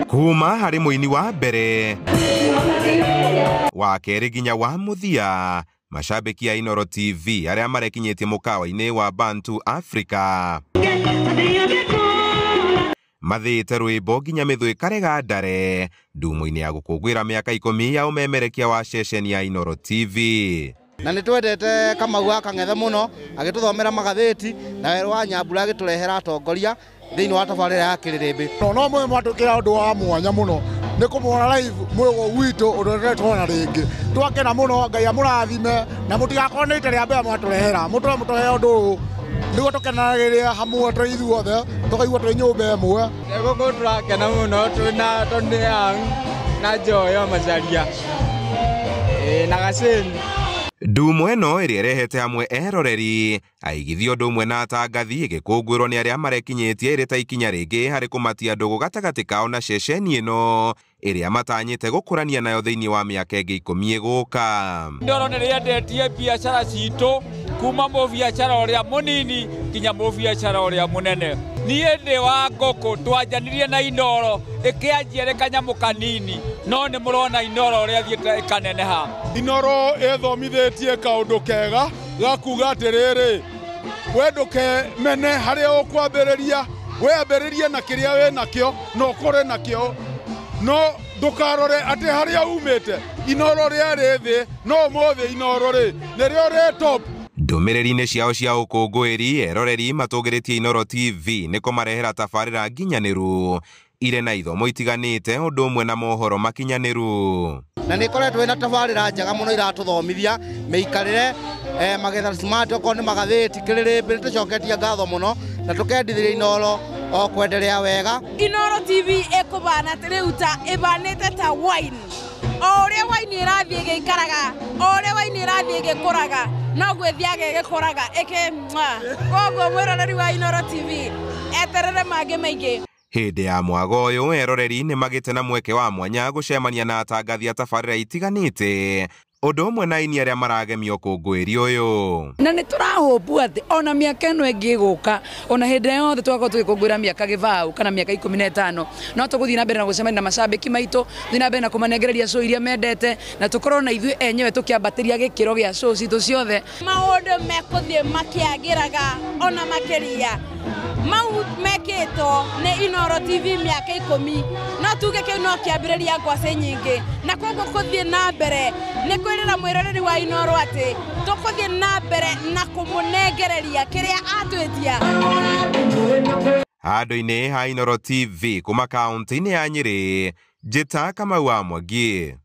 Kuma harĩ mũini wa mbere wa kerĩ nginya wa mũthia, mashabiki a Inooro TV arĩa marekinyĩtie mũkawa-inĩ wa Bantu Africa mathĩte rwĩmbo nginya mĩthũ ĩkarega ndare ndumo-inĩ ya gũkũngũĩra mĩaka 10 ya ũmemerekia wa ceceni ya Inooro TV. Na nĩ twendete Kamau wa Kang'ethe mũno agĩtũthomera magathĩti na werũ wa Nyambura agĩtũrehera atongoria thĩinĩ wa tabarĩra ya Kĩrĩrĩmbĩ. No mwe mwatũkĩra ũndũ wa mwanya mũno nĩ kũmwona live mwĩgũ witũ ũndũ ũrĩa tuona rĩngĩ. Twakena mũno, Ngai amũrathime na mũtigakorwo nĩ ita rĩa mbere mwatũrehera, mũtũre mũtũhe ũndũ ũyũ nĩguo tũkenanagĩrĩra hamwe tũrĩ ithuothe tũkaigua twĩ nyũmba ĩmwe. Gũkũ tũrakena mũno twĩna Tony Young na Joyo Macharia na Gaceni. Ndumo ĩno ĩrĩa ĩrehete hamwe eroreri aigithia ũndũ ũmwe na atangathi ĩgĩkũngũĩrwo nĩ arĩa marekinyĩtie ĩrĩ ta ikinya rĩngĩ harĩ kũmatia ndũgũ gatagatĩ kao na ceceni ĩno ĩrĩa matanyĩte gũkũrania nayo thĩinĩ wa mĩaka ĩngĩ 10 ĩgũka. Inooro nĩ rĩendetie biacara citũ kuma mũbiacara ũrĩa mũnini nginya mũbiacara ũrĩa mũnene. Niĩ ndĩ wa ngũkũ twanjanirie na Inooro ĩkĩanjia ĩrĩ kanyamũ kanini, no nĩ mũrona Inooro ũrĩa ĩthiĩte ĩkaneneha. Inooro ĩthomithĩtie kaũndũ kega ga kuga atĩrĩrĩ, we ndũkemene harĩa ũkwambĩrĩria, we ambĩrĩrie na kĩrĩa wĩ nakĩo na ũkũre nakĩo, no ndũkarore atĩ harĩa umĩte. Inooro rĩarĩ thĩ no ũmũthĩ Inooro rĩ nĩrĩo rĩ top. Ndũmĩrĩri-inĩ ciao cia ũkũngũĩri, eroreri matũgĩrĩtie Inooro TV nĩ kũmarehera tabarĩra nginyanĩru irĩ na ithomo itiganĩte ũndũ ũmwe na mohoro makinyanĩru. Na nĩ ĩkoretwo ĩna tabarĩra njega mũno iratũthomithia mĩikarĩre, magetha smart okorwo nĩ magathĩti Kĩrĩrĩmbĩ. Nĩtũcoketie ngatho mũno na tũkendithĩria Inooro o kwenderea wega. Inooro TV ĩkũbana rĩu ta ĩbanĩte ta wine, o ũrĩa wine ĩrathiĩ ĩgĩikaraga, o ũrĩa wine ĩrathiĩ ĩgĩkũraga noguo ĩthiaga ĩgĩkũraga ĩkĩ. Koguo mwĩroreri wa Inooro TV eterere mangĩ maingĩ. Hĩndĩ ya mwago ũyũ eroreri nĩ magĩte na mweke wa mwanya gũcemania na atangathi a tabarĩra itiganĩte ũndũ ũmwe na aini arĩa maragemia ũkũngũĩri ũyũ. Na nĩ tũrahũmbu atĩ ona mĩaka ĩno ĩngĩ ĩgũka, ona hĩndĩ yothe tũgakorwo tũgĩkũngũĩra mĩaka gĩbaũ kana mĩaka 15, no tũgũthiĩ na mbere na gũcemania na macambĩki maitũ, tũthiĩ na mbere na kũmanengereria show iria mendete, na tũkorwo na ithuĩ enyewe tũkĩambatĩria gĩkĩro gĩa show citũ ciothe. Maũndũ mekũthiĩ makĩagĩraga ona makĩria mau mekĩtwo nĩ Inooro TV mĩaka 10, no tuge kĩu no kĩambĩrĩria ngwacĩ nyingĩ, na koguo kũthiĩ na mbere nĩ kwĩrĩra mwĩroreri wa Inooro atĩ tũkũthiĩ na mbere na kũmũnengereria kĩrĩa atwĩtia. Handũ-inĩ ha Inooro TV kuma kaunti-inĩ ya Nyĩrĩ, Njĩta Kamau wa Mwangi.